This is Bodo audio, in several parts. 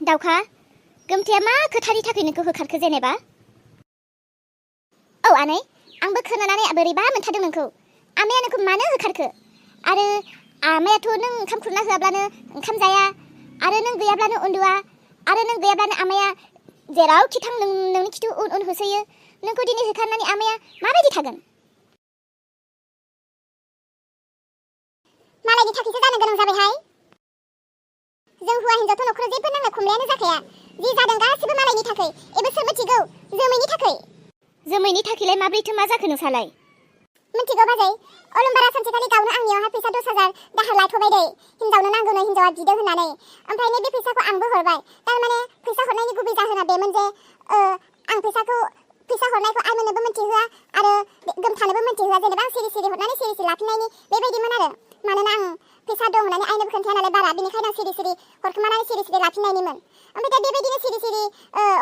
दाउखा गोमथाया मा खोथानि थाखाय नोंखौ होखारखो जेनेबा? औ आनै, आंबो खोनानानै बोरैबा मोनथारदों नोंखौ। आमाया नोंखौ मानो होखारखो? आरो आमायाथ' नों ओंखाम खुरना होआब्लानो ओंखाम जाया, आरो नों गैयाब्लानो उन्दुआ, आरो नों गैयाब्लानो आमाया जेरावखि थां नोंनि खिथु उन उन होसोयो। नोंखौ दिनै होखारनानै आमाया माबायदि थागोन? मालायनि थाखायसो जानो गोनां जाबायहाय। जों हौवा हिनजावथ' न'खराव जेबो नांलाय खमलायानो जाखाया। जि जादों गासिबो मालायनि थाखाय। एबो सोर मिथिगौ? जोमैनि थाखाय। जोमैनि थाखायलाय माब्रैथो मा जाखो नोंसालाय? मिथिगौ बाजै, अलंबारा सानसेखालि गावनो आंनियावहाय फैसा 10,000 दाहार लाथ'बाय दै। हिनजावनो नांगौनो हिनजावा बिदों होननानै। ओमफ्राय बे फैसाखौ आंबो हरबाय। थारमाने फैसा हरनायनि गुबै जाहोना बेमोन जे आं फैसा हरनायखौ आइमोननोबो मिथिहोआ आरो गोमथानोबो मिथिहोआ। जेनेबा आं सिरि सिरि हरनानै सिरि सिरि लाफिननायनि बेबायदिमोन आरो। मानोना आं फैसा दं होननानै आइनोबो खोन्थाया नालाय बारा, बेनिखायनो आं सिरि सिरि हरखोमानानै सिरि सिरि लाफिननायनिमोन। ओमफ्राय दा बेबायदिनो सिरि सिरि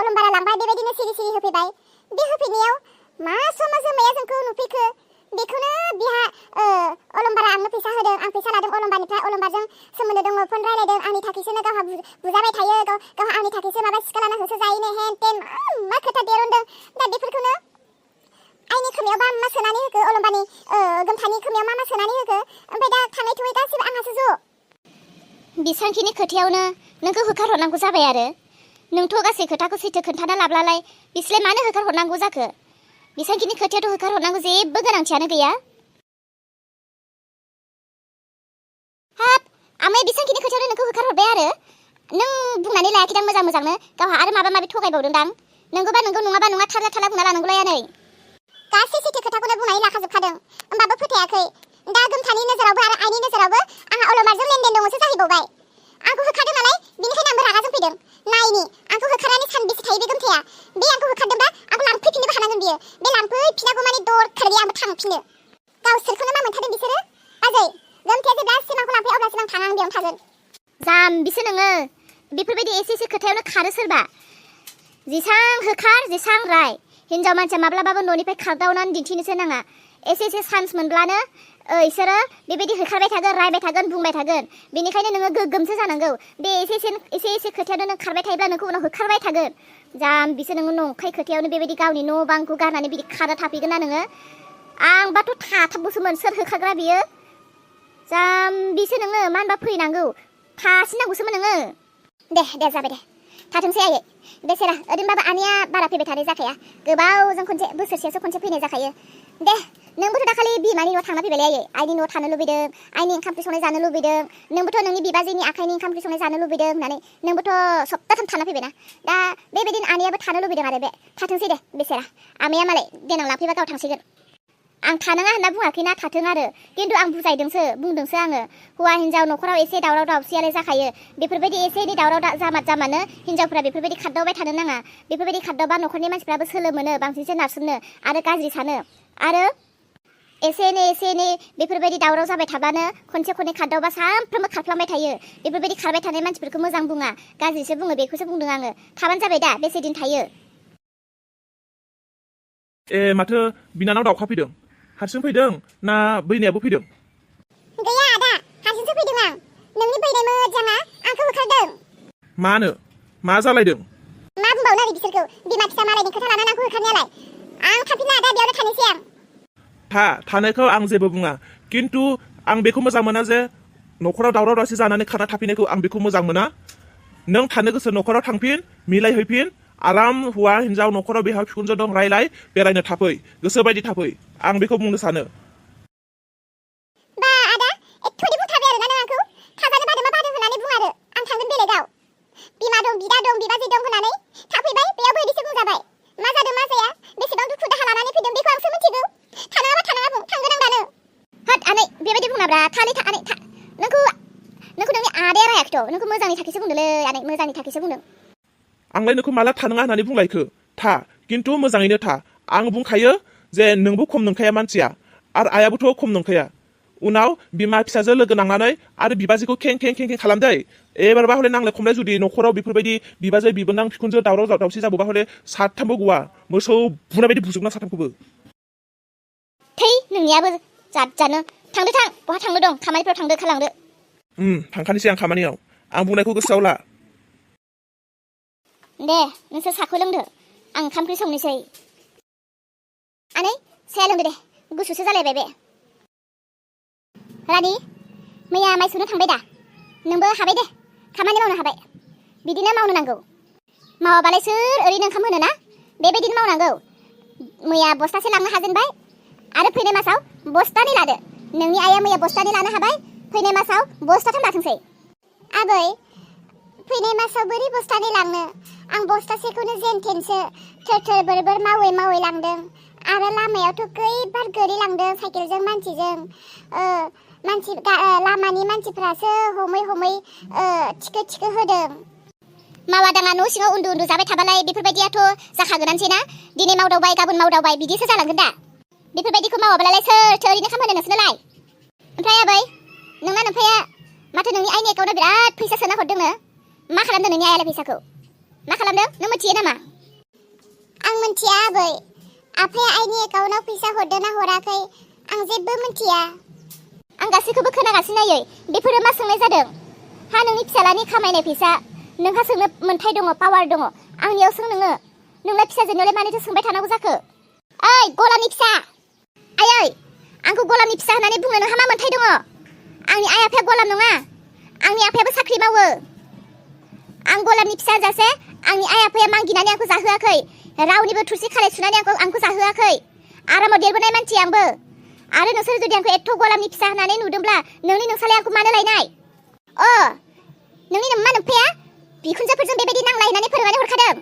अलंबारा लांबाय, बेबायदिनो सिरि सिरि होफैबाय। बे होफैनायाव मा समाव जोमाया जोंखौ नुफैखो, बेखौनो बिहा अलंबारा आंनो फैसा होदों, आं फैसा लादों अलंबारनिफ्राय, अलंबारजों सोमोन्दो दङ, फन रायलायदों, आंनि थाखायसोनो गावहा बुजाबाय थायो, गावहा आंनि थाखायसो माबा सिखा लाना होसो जायोनो हेन तेन मा खोथा दिरुनदों। दा बेफोरखौनो आइनि खोमायाव मा सोनानै होखो, अलंबारनि गोमथानि खोमायाव मा सोनानै होखो। ओमफ्राय दा थाङै थुङै गासिबो आंहासो ज'। बिसांखिनि खोथायावनो नोंखौ होखारहरनांगौ जाबाय आरो। नोंथ' गासै खोथाखौ सैथो खोन्थाना लाब्लालाय बिसोरलाय मानो होखारहरनांगौ जाखो? बिसांखिनि खोथायाथ' होखारहरनांगौ जेबो गोनांथियानो गैया। हाब, आमाया बिसांखिनि खोथायावनो नोंखौ होखारहरबाय आरो? नों बुंनानै लायाखैदां मोजांनो, गावहा आरो माबा माबि थगायबावदोंदां। नंगौबा नंगौ, नङाबा नङा, थारला थारला बुंना लानांगौलाय आनै। गासै सैथो खोथाखौनो बुंनानै लाखाजोबखादों, होमबाबो फोथायाखै। दा गोमथानि नोजोरावबो आरो आइनि नोजोरावबो आंहा अलंबारजों लेनदेन दङसो जाहैबावबाय। आंखौ होखारदों नालाय, बेनिखायनो आंबो रागा जोंफैदों। नायनि आंखौ होखारनानै सानबेसे थायो बे गोमथाया। बे आंखौ होखारदोंबा आंखौ लांफैफिननोबो हानांगोन बियो। बे लांफैफिनागौ मानि दरखार गैया, आंबो थांफिनो। गावसोरखौनो मा मोनथारदों बिसोरो? बाजै, गोमथाया जेब्लासिम आंखौ लांफैया अब्लासिम आं थाङा, आं बेयावनो थागोन। जाम्बिसो नोङो, बेफोरबायदि एसे एसे खोथायावनो खारो सोरबा। जेसां होखार जेसां राय, हिनजाव मानसिया माब्लाबाबो न'निफ्राय खारदावनानै दिन्थिनोसो नाङा। एसे एसे चान्स मोनब्लानो इसोरो बेबायदि होखारबाय थागोन, रायबाय थागोन, बुंबाय थागोन। बेनिखायनो नोङो गोग्गोमसो जानांगौ। बे एसे एसे खोथायावनो नों खारबाय थायोब्ला नोंखौ उनाव होखारबाय थागोन। जाम्बिसो नोङो, नंखाय खोथायावनो बेबायदि गावनि न' बांखौ गारनानै बिदि खारना थाफैगोन ना नोङो? आंबाथ' थाथाबगौसोमोन, सोर होखारग्रा बियो? जाम्बिसो नोङो, मा होनबा फैनांगौ, थासिनांगौसोमोन नोङो। दे जाबाय दे, थाथोंसै आयै। बेसेरा ओरैनोबाबो आनैया बारा फैबाय थानाय जाखाया, गोबावजों खनसे, बोसोरसेयावसो खनसे फैनाय जाखायो। दे, नोंबोथ' दाखालि बिमानि न'आव थांना फैबायलै आयै। आइनि न'आव थानो लुबैदों, आइनि ओंखाम ओंख्रि संनाय जानो लुबैदों, नोंबोथ' नोंनि बिबाजैनि आखाइनि ओंखाम ओंख्रि संनाय जानो लुबैदों होननानै नोंबोथ' सप्ताथाम थाना फैबायना। दा बेबायदिनो आनैयाबो थानो लुबैदों आरो बे। थाथोंसै दे बेसेरा, आमाया मालाय देनां लांफैबा गाव थांसिगोन। आं थानाङा होनना बुङाखैना, थाथों आरो। खिन्थु आं बुंदोंसो आङो। हौवा हिनजाव न'खराव एसे दावराव दावसियालाय जाखायो। बेफोरबायदि एसे एनै दावराव जामानो हिनजावफ्रा बेफोरबायदि खारदावबाय थानो नाङा। बेफोरबायदि खारदावबा न'खरनि मानसिफ्राबो सोलो मोनो, बांसिनसो नारसोमनो आरो गाज्रि सानो। आरो एसे एनै बेफोरबायदि दावराव जाबाय थाबानो खनसे खननै खारदावबा सानफ्रोमबो खारफ्लांबाय थायो। बेफोरबायदि खारबाय थानाय मानसिफोरखौ मोजां बुङा, गाज्रिसो बुङो, बेखौसो बुंदों आङो। थाबानो जाबाय दा, बेसे दिन थायो? माथो बिनानाव दाउखा फैदों? हारसिं फैदों ना बैनायाबो फैदों? गैया आदा, हारसिंसो फैदों आं। नोंनि बैनाय मोजाङा आंखौ होखारदों। मानो? मा जालायदों? मा बुंबावनो आरो बिसोरखौ, बिमा फिसा मालायनि खोथा लानानै आंखौ होखारनायालाय। आं थांफिनला आदा, बेयावनो थानोसै आं। थानायखौ आं जेबो बुङा, खिन्थु आं बेखौ मोजां मोना जे न'खराव दावराव दावसि जानानै खारना थाफिननायखौ आं बेखौ मोजां मोना। नों थानो गोसो न'खराव थांफिन, मिलायहैफिन, आराम हौवा हिनजाव न'खराव बिहाव बिखुनजो दं, रायलाय, बेरायनो थाफै, गोसोबायदि थाफै, आं बेखौ बुंनो सानो। बा आदा, एथ'दि बुंथारबाय आरोना नों आंखौ? थाजानो बादों मा बादों होननानै बुं आरो, आं थांगोन बेलेगाव। बिमा दं, बिदा दं, बिबाजै दं होननानै थाफैबाय, बेयावबो बिदिसो बुंजाबाय। मा जादों मा जाया, बेसेबां दुखु दाहा लानानै फैदों बेखौ आंसो मिथिगौ। थानाङाबा थानाङा बुं, थांगोन आं दानो। होद आनै, बेबायदि बुंनाब्रा, आनै नोंखौ नोंनि आदाया रायाखैथ', नोंखौ मोजांनि थाखायसो बुंदोंलै आनै, मोजांनि थाखायसो बुंदों। आंलाय नोंखौ माला थानाङा होननानै बुंलायखो? था, खिन्थु मोजाङैनो था। आं बुंखायो जे नोंबो खम नंखाया मानसिया, आरो आयाबोथ' खम नंखाया। उनाव बिमा फिसाजो लोगो नांनानै आरो बिबाजैखौ खें खालामदै। एबारबा हले नांलाय खमलाय जुदि न'खराव बेफोरबायदि बिबाजै बिबोनां बिखुनजो दावराव दावसि जाबोबा हले साथामबो गवा, मोसौ बुनाय बायदि बुजोबना साथामखौबो। थै नोंनियाबो जानो। थांदो थां, बहा थांनो दं, खामानिफ्राव थांदो, खालांदो। थांखानोसै आं खामानियाव, आं बुंनायखौ गोसोआव ला। दे नोंसोर साखौ लोंदो आं ओंखाम ओंख्रि संनोसै। आनै साया लोंदो दे गुसुसो जालायबाय बे। रानि मैया माइ सौनो थांबाय दा नोंबो हाबाय दे खामानि मावनो हाबाय बिदिनो मावनो नांगौ मावाबालाय सोर ओरैनो ओंखाम होनो ना बेबायदिनो मावनांगौ। मैया बस्थासे लांनो हाजेनबाय आरो फैनाय मासाव बस्थानै लादो। नोंनि आइया मैया बस्थानै लानो हाबाय फैनाय मासाव बस्थाथाम लाथोंसै। आबै फैनाय मासाव बोरै बस्थानै लांनो आं बस्थासेखौनो जेन थेनसो थोर थोर बोरैबोर मावै मावै लांदों आरो लामायावथ' गैबार गोलैलांदों साइकेलजों मानसिजों लामानि मानसिफ्रासो हमै हमै थिखो थिखो होदों। मावा दाङा न' सिङाव उन्दु उन्दु जाबाय थाबालाय बेफोरबायदियाथ' जाखागोनानोसै ना दिनै मावदावबाय गाबोन मावदावबाय बिदिसो जालांगोन दा। बेफोरबायदिखौ मावाबालाय सोरथो ओरैनो खामानि नोंसोरनोलाय। ओमफ्राय आबै नोंना नोमफाया माथो नोंनि आइनि एकाउन्टाव बिराद फैसा सोना हरदोंनो मा खालामदों नोंनि आइयालाय फैसाखौ मा खालामदों नों मिथियो नामा? आं मिथिया आबै आफाया आइनि एकाउन्टाव फैसा हरदों ना हराखै आं जेबो मिथिया। आं गासैखौबो खोनागासिनो आयै बेफोरो मा सोंनाय जादों हा नोंनि फिसालानि खामायनाय फैसा नोंहा सोंनो मोन्थाय दङ पावार दङ आंनियाव सों नोङो नोंलाय फिसाजोनियावलाय मानोथो सोंबाय थानांगौ जाखो। ओइ गलामनि फिसा आयै आंखौ गलामनि फिसा होननानै बुंनो नोंहा मा मोन्थाय दङ? आंनि आइ आफाया गलाम नङा आंनि आफायाबो साख्रि मावो। आं गलामनि फिसा जासे आंनि आइ आफाया मागिनानै आंखौ जाहोआखै रावनिबो थुरसि खालाय सुनानै आंखौ जाहोआखै आरामाव देरबोनाय मानसि आंबो। आरो नोंसोर जुदि आंखौ एथ' गलामनि फिसा होननानै नुदोंब्ला नोंसालाय आंखौ मानो लायनाय? नोंनि नोम्मा नोम्फाया बिखुनजोफोरजों बेबायदि नांलायनानै फोरोंनानै हरखादों।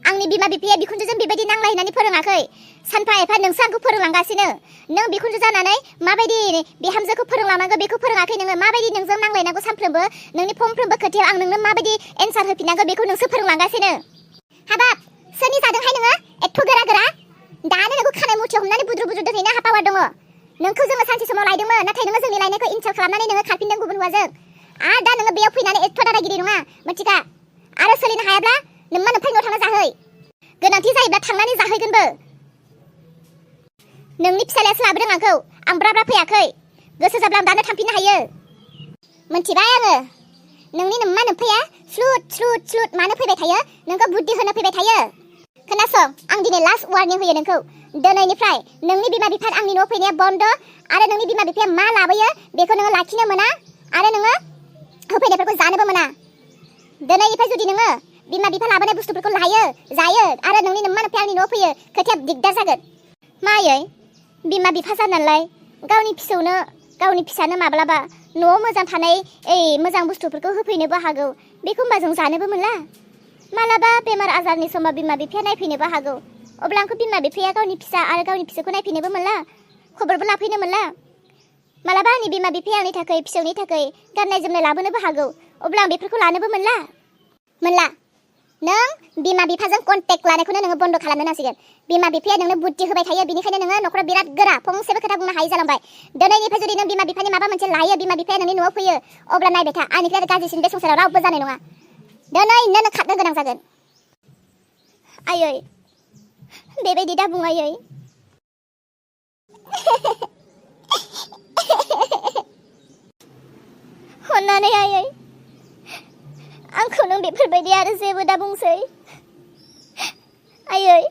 आंनि बिमा बिफाया बिखुनजोजों बेबायदि नांलायनानै फोरोङाखै सानफा एफा नोंसो आंखौ फोरोंलांगासिनो। नों बिखुनजो जानानै माबायदि बिहामजोखौ फोरोंलांनांगौ बेखौ फोरोङाखै नोङो माबायदि नोंजों नांलायनांगौ सानफ्रोमबो नोंनि फंफ्रोमबो खोथायाव आं नोंनो माबायदि एन्सार होफिननांगौ बेखौ नोंसो फोरोंलांगासिनो। हाबाब सोरनि जादोंहाय नोङो एथ' गोरा गोरा दानो नोंखौ खानाय मुथियाव हमनानै बुद्रु बुद्रु दोनहैनो हा पावार दङ। नोंखौ जोङो सानसे समाव लायदोंमोन नाथाय नोङो जोंनि लायनायखौ इनसाल्ट खालामनानै नोङो खारफिनदों गुबुन हौवाजों आरो दा नोङो बेयाव फैनानै एथ' दादागिरि नङा मिथिखा। आरो सोलिनो हायाब्ला नोम्मा नोम्फानि न'आव थांना जाहै गोनांथि जायोब्ला थांनानै जाहैगोनबो। नोंनि फिसालायासो लाबोदों आंखौ आं ब्रा ब्रा फैयाखै गोसो जाब्ला आं दानो थांफिननो हायो मिथिबाय आङो। नोंनि नोम्मा नोम्फाया स्लुट स्लुट स्लुट मानो फैबाय थायो नोंखौ बुद्धि होनो फैबाय थायो। खोनासं आं दिनै लास्ट वार्निं होयो नोंखौ दिनैनिफ्राय नोंनि बिमा बिफा आंनि न'आव फैनाया बन्द आरो नोंनि बिमा बिफाया मा लाबोयो बेखौ नोङो लाखिनो मोना आरो नोङो होफैनायफोरखौ जानोबो मोना। दिनैनिफ्राय जुदि नोङो बिमा बिफा लाबोनाय बुस्थुफोरखौ लायो जायो आरो नोंनि नोम्मा नोम्फाया आंनि न'आव फैयो खोथाया दिगदार जागोन। मायै बिमा बिफा जानानैलाय गावनि फिसौनो गावनि फिसानो माब्लाबा न'आव मोजां थानाय मोजां बुस्थुफोरखौ होफैनोबो हागौ बेखौ होमबा जों जानोबो मोनला। मालाबा बेमार आजारनि समाव बिमा बिफाया नायफैनोबो हागौ अब्ला आंखौ बिमा बिफाया गावनि फिसा आरो गावनि फिसौखौ नायफैनोबो मोनला खबरबो लाफैनो मोनला। मालाबा आंनि बिमा बिफाया आंनि थाखाय फिसौनि थाखाय गाननाय जोमनाय लाबोनोबो हागौ अब्ला आं बेफोरखौ लानोबो मोनला। नों बिमा बिफाजों कन्टेक्ट लानायखौनो नोङो बन्द खालामनो नांसिगोन। बिमा बिफाया नोंनो बुद्धि होबाय थायो बिनिखायनो नोङो न'खराव बिराद गोरा फंसेबो खोथा बुंनो हायि जालांबाय। दिनैनिफ्राय जुदि नों बिमा बिफानि माबा मोनसे लायो बिमा बिफाया नोंनि न'आव फैयो अब्ला नायबाय था आंनिफ्राय गाज्रिसिन बे संसाराव रावबो जानाय नङा। दिनैनो नों खारनो गोनां जागोन। आयै बेबायदि दा बुं आयै। अन्नानै आयै आंखौ नों बेफोरबायदि आरो जेबो दा बुंसै। आयै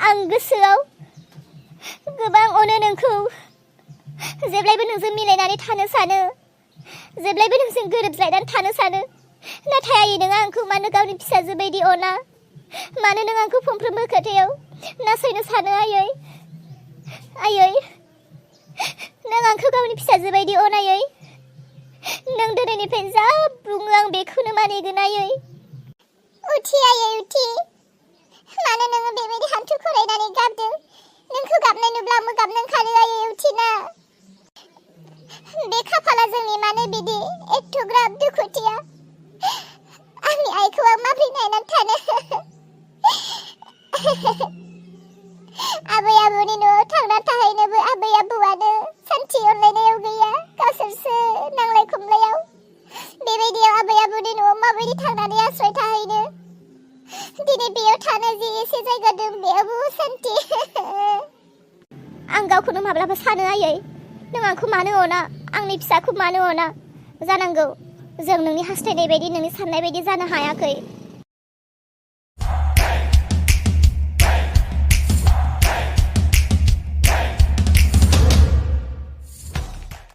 आं गोसोआव गोबां अनो नोंखौ जेब्लायबो नोंजों मिलायनानै थानो सानो जेब्लायबो नोंजों गोरोबलायनानै थानो सानो नाथाय आयै नों आंखौ मानो गावनि फिसाजो बायदि अना मानो नों आंखौ फंफ्रोमबो खोथायाव नासयनो सानो आयै। नों आंखौ गावनि फिसाजो बायदि अनायै नों दिनैनिफ्राय जा बुङो आं बेखौनो मानिगोन आयै। उथि आयै उथि मानो नोङो बेबायदि हान्थु खरायनानै गाबदों नोंखौ गाबनाय नुब्ला आंबो गाबनो ओंखारो आयै उथिना। बे खाफाला जोंनि मानो बिदि एथ'ग्राब दुखुथिया आंनि आइखौ आं माबोरै नायनानै थानो। आबै आबौनि न'आव थांना थाहैनोबो आबै आबौआनो सान्थि अनलायनायाव गैया गावसोरसो नांलाय खमलायाव बेबायदियाव आबै आबौनि न'आव माबायदि थांनानै आश्रय थाहैनो। दिनै बेयाव थानो जि एसे जायगा दं बेयावबो सान्थि। आं गावखौनो माब्लाबा सानो आयै नों आंखौ मानो अना आंनि फिसाखौ मानो अना जानांगौ जों नोंनि हास्थायनाय बायदि नोंनि साननाय बायदि जानो हायाखै।